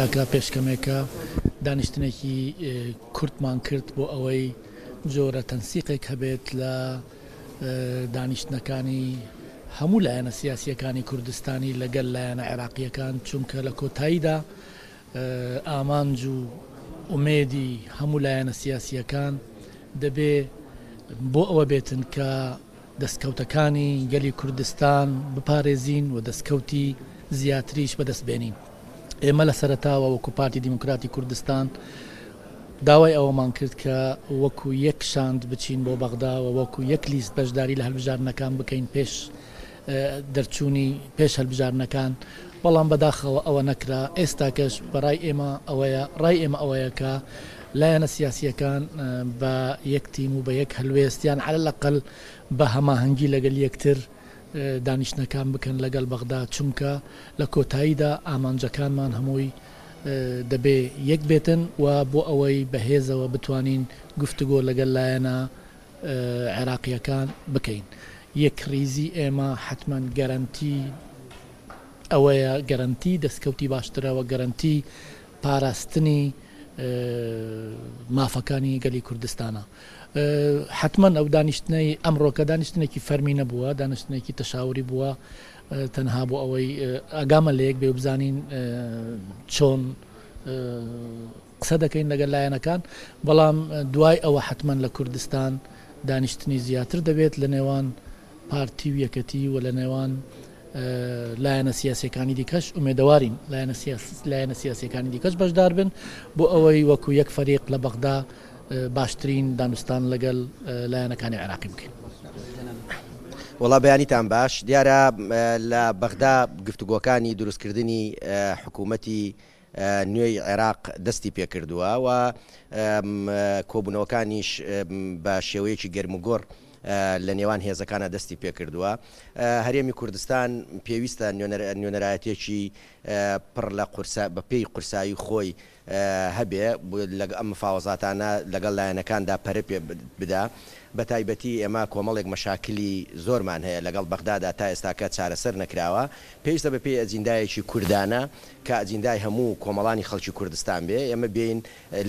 ئێستاکە پێش کەمێکە دانیشتنێکی کورتمان کرد بۆ ئەوەی جۆرە تەنسیقێک هەبێت لە دانیشتنەکانی هەموو لایەنە سیاسییەکانی کوردستانی لەگەل لایەنە عێراقییەکان، چونکە لە کۆتاییدا ئامانج و ئومێدی هەموو لایەنە سیاسییەکان دەبێ بۆ ئەوە بێتن کە دەستکەوتەکانی گەلی کوردستان بپارێزین و دەستکەوتی زیاتریش بەدەست بێنین. ئێمە لە سەرەتاوە وەکو پارتی دیموکراتی کوردستان داوای ئەوەمان کرد کە وەکو یەک شاند بچین بۆ بەغدا و وەکو یەک لیست بەشداری لە هەلبژاردنەکان بکەین پێش دەرچوونی پێش هەلبژاردنەکان، بەڵام بەداخەوە ئەوە نەکرا، ئێستاکەش بەڕای ئێمە ئەوەیە ڕای ئێمە ئەوەیە کە لایەنە سیاسییەکان بە یەک تیم و بە یەک هەلوێست یان عەلە الأقل بە هەماهەنگی لەگەل یەکتر دانیشتنەکان بکەن لەگەل بەغدا، چونکە لە کۆتاییدا ئامانجەکانمان هەمووی دەبێ یەک بێتن و بۆ ئەوەی بە هێزەوە بتوانین گفتوگۆ لەگەل لایەنە عێراقییەکان بکەین. یەکڕیزی ئێمە حەتمەن گەرەنتی ئەوەیە، گەرەنتی دەستکەوتی باشترە و گەرەنتی پاراستنی مافەکانی گەلی کوردستانە. حەتمەن ئەو دانیشتنەی ئەمڕۆکە دانیشتنێکی فەرمی نەبووە، دانیشتنێکی تەشاوری بووە تەنها بۆ ئەوەی ئاگامان لە یەک بێ و بزانین چۆن قسە دەکەین لەگەل لایەنەکان، بەڵام دوای ئەوە حەتمەن لە کوردستان دانیشتنی زیاتر دەبێت لە نێوان پارتی و یەکەتی و لە نێوان لایەنە سیاسیەکانی دیکەش، ئومێدەوارین لایەنە سیاسیەکانی دیکەش بەشدار بن بۆ ئەوەی وەکو یەک فەریق لە بەغدا باشترین دانوستان لەگەل لایەنەکانی عێراقی بکەین. وەڵا بەیانیتان باش، دیارە لە بەغدا گفتوگۆکانی دروستکردنی حکوومەتی نوێی عێراق دەستی پێکردووە و کۆبوونەوەکانیش بە شێوەیەکی گەرموگوڕ لە نێوان هێزەکانە دەستی پێکردووە. هەرێمی کوردستان پێویستە نوێنەرایەتیەکی پڕ لە قورسا بە پێی قورسایی خۆی هەبێ لەگە ئەم مفاوەزاتانە لەگەڵ لایەنەکاندا پەرە پێ بدا. بە تایبەتی ئێمە کۆمەڵێک مەشاکلی زۆرمان هەیە لەگەڵ بەغدادا تا ئێستاکە چارەسەر نەکراوە. پێویستە بە پێی ئەجیندایەکی کوردانە کە ئەجیندای هەموو کۆمەڵانی خەڵکی کوردستان بێ، ئێمە بێین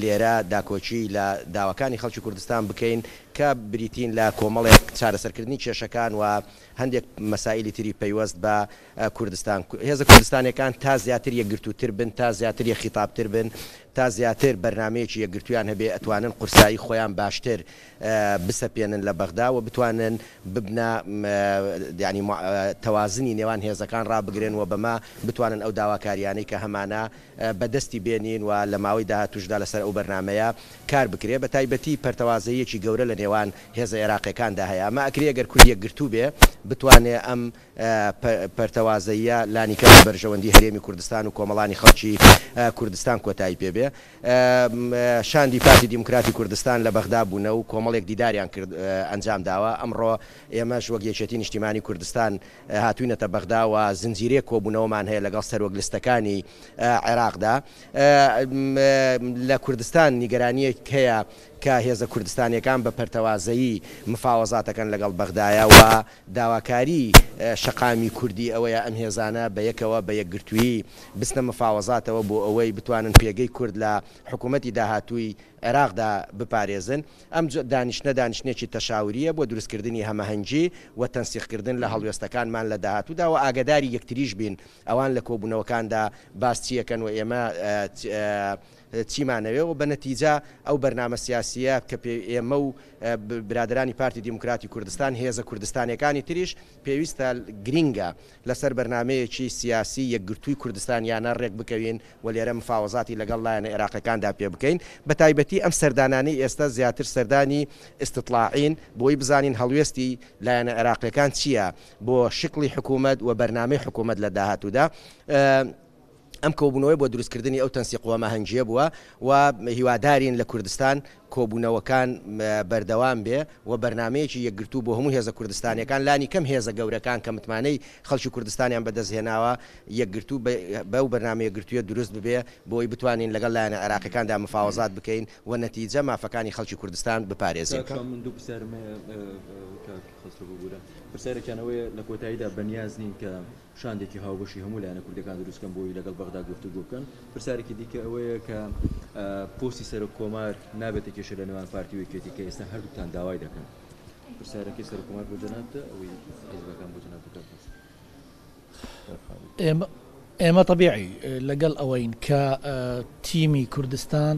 لێرە داکۆکی لە داواکانی خەڵکی کوردستان بکەین کە بریتین لە کۆمەڵێک چارەسەرکردنی کێشەکان و هەندێک مەسائیلی تری پەیوەست بە کوردستان. هێزە کوردستانیەکان تا زیاتر یەکگرتووتر بن، تا زیاتر یەکخیتابتر بن، تا زیاتر بەرنامەیەکی یەکگرتوویان هەبێ ئەتوانن قورسایی خۆیان باشتر بسەپێنن لە بەغدا و بتوانن ببنە یانی تەوازنی نێوان هێزەکان ڕابگرن و بەمە بتوانن ئەو داواکاریانەی کە هەمانە بەدەستی بێنین و لە ماوەی داهاتووشدا لەسەر ئەو بەرنامەیە کار بکرێ بە تایبەتی پەرتەوازەییەکی گەورە لە نێوان هێزە ئێراقیەکاندا هەیە ئەمە ئەکرێ گەر کورد یەکگرتوو بێ بتوانێ ئەم پەرتەوازەییە لانیکەم لە بەرژەوەندی هەرێمی کوردستان و کۆمەڵانی خەڵکی کوردستان کۆتایی پێ بێ. شاندی پارتی دیموکراتی کوردستان لە بەغدا بوونە و کۆمەڵێک دیداریان کرد ئەنجام داوە، ئەمڕۆ ئێمەش وەک یەکێتی نیشتیمانی کوردستان هاتووینەتە بەغدا و زنجیرەیەک کۆبوونەوەمان هەیە لەگەڵ سەرۆک لستەکانی عێراقدا. لە کوردستان نیگەرانییەک هەیە کە هێزە کوردستانییەکان بە پەرتەوازەیی مفاوەزاتەکەن لەگەڵ بەغدایە و داواکاری شەقامی کوردی ئەوەیە ئەم هێزانە بە یەکەوە بە یەکگرتوویی بچنە مفاوەزاتەوە بۆ ئەوەی بتوانن پێگەی کورد لە حکوومەتی داهاتووی عێراقدا بپارێزن. ئەم دانیشتنە دانیشتنێکی تەشاورییە بۆ دروستکردنی هەمەهەنگی و تەنسیقکردن لە هەڵوێستەکانمان لە داهاتوودا و ئاگەداری یەکتریش بین ئەوان لە کۆبوونەوەکاندا باس چییەکەن و ئێمە چیمانەوێ و بە نەتیجە ئەو بەرنامە سیاسییە کە ئێمە و برادەرانی پارتی دیموکراتی کوردستان، هێزە کوردستانیەکانی تریش پێویستە گرینگە لەسەر بەرنامەیەکی سیاسی یەکگرتووی کوردستانیانە رێک بکەوین و لێرە مفاوەزاتی لەگەڵ لایەنە ئێراقیەکاندا پێ بکەین. بەتایبەتی ئەم سەردانانەی ئێستا زیاتر سەردانی ئیستتڵاعین بۆی بزانین هەڵوێستی لایەنە ئێراقیەکان چیە بۆ شکڵی حکومەت و بەرنامەی حکومەت لە داهاتوودا. ئەم کۆبوونەوەیە بۆ دروستکردنی ئەو تەنسیق و هەماهەنگییە بووە و هیوادارین لە کوردستان کۆبوونەوەکان بەردەوام بێ و بەرنامەیەکی یەکگرتوو بۆ هەموو هێزە کوردستانیەکان لانی کەم هێزە گەورەکان کە متمانەی خەڵکی کوردستانیان بەدەست هێناوە یەکگرتوو بەو بەرنامە یەکگرتوویە دروست ببێ بۆ ئەوەی بتوانین لەگەڵ لایەنە عێراقیەکاندا مفاوەزات بکەین و نەتیجە مافەکانی خەڵکی کوردستان بپارێزین. کاک شا من دوو پرسیارم هەیە کاک خەسرەو ببورە پرسیارێکیان ئەوەیە لە کۆتاییدا بەنیاز نین کە شاندێکی هاوبەشی هەموو لایەنە کوردیەکان دروست بکەن بۆی لەگەڵ بەغدا گفتوگۆ بکەن پرسیارێکی دیکە ئەوەیە کە پۆستی سەرۆک کۆمار نابێتە کێشە لە نێوان پارتی و یەکێتی کە ئێستا هەردووکتان داوای دەکەن پرسیارەکەی سەرۆک کۆمار بۆ جەنابتە ئەوەی حیزبەکان بۆ جەنابتە کاک خەسرەو. ئێمە ئێمە تەبیعی لەگەڵ ئەوەین کە تیمی کوردستان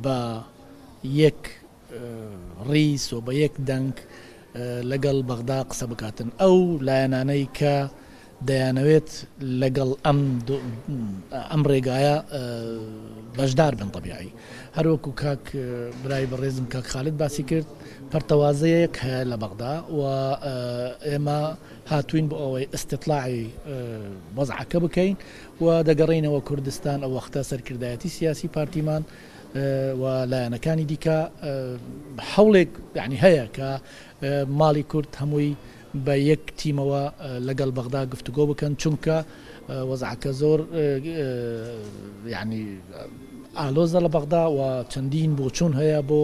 بە یەک ڕیز و بە یەک دەنگ لەگەڵ بەغدا قسە بکاتن. ئەو لایەنانەی کە دەیانەوێت لەگەڵ ئەم ئەم ڕێگایە بەشدار بن تەبیعی هەروەکو کاک برای بەڕێزم کاک خالد باسی کرد پەرتەوازەیەک هەیە لە بەغدا و ئێمە هاتوین بۆ ئەوەی ئیستیتلاعی وەزعەکە بکەین و دەگەڕێینەوە کوردستان ئەو وەختە سەرکردایەتی سیاسی پارتیمان و لایەنەکانی دیکە هەوڵێک یانی هەیە کە ماڵی کورد هەمووی بە یەک تیمەوە لەگەڵ بەغدا گفتوگۆ بکەن چونکە وەزعەکە زۆر یانی ئالۆزە لە بەغدا و چەندین بۆچوون هەیە بۆ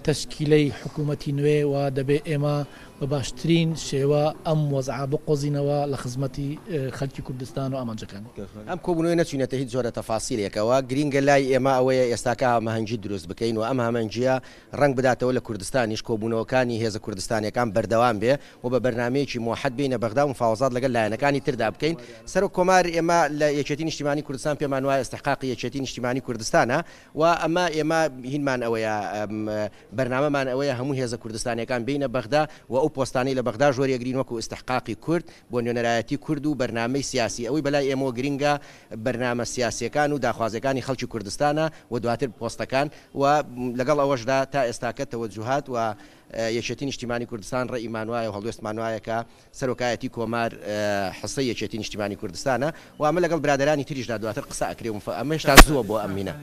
تەشکیلەی حکوومەتی نوێ و دەبێ ئێمە بە باشترین شێوە ئەم وەزعە بقۆزینەوە لە خزمەتی خەلکی کوردستان و ئامانجەکانی. ئەم کۆبوونەوەیە نەچوینەتە هیچ جۆرە تەفاسیلێکەوە، گرینگە لای ئێمە ئەوەیە ئێستاکە هامەهەنگی دروست بکەین و ئەم هامەنگییە ڕەنگ بداتەوە لە کوردستانیش کۆبوونەوەکانی هێزە کوردستانیەکان بەردەوام بێ و بە بەرنامەیەکی موەحەد بێینە بەغدا و مفاوەزات لەگەل لایەنەکانی تردا بکەین. سەرۆک کۆمار ئێمە لە یەکێتی نیشتیمانی کوردستان پێمان وایە ئیستحقاقی یەکێتی نیشتیمانی کوردستانە و ئەمە ئێمە هینمان ئەوەیە بەرنامەمان ئەوەیە هەموو هێزە کوردستانیەکان بێینە بەغدا و ئەو پۆستانەی لە بەغداش وەریەگرین وەکو ئیستحقاقی کورد بۆ نوێنەرایەتی کورد و بەرنامەی سیاسی ئەوەی بەلای ئێمەوە گرینگە بەرنامە سیاسیەکان و داخوازیەکانی خەڵکی کوردستانە و دواتر پۆستەکان و لەگەڵ ئەوەشدا تا ئێستاکە تەوەجوهات و یەکێتی نیشتیمانی کوردستان ڕەئیمان وایە و هەڵوێستمان وایە کە سەرۆکایەتی کۆمار حسەی یەکێتی نیشتیمانی کوردستانە و ئەمە لەگەڵ برادەرانی تریشدا دواتر قسە ئەکرێ و ئەمە هێشتا زووە بۆ ئەم هینە.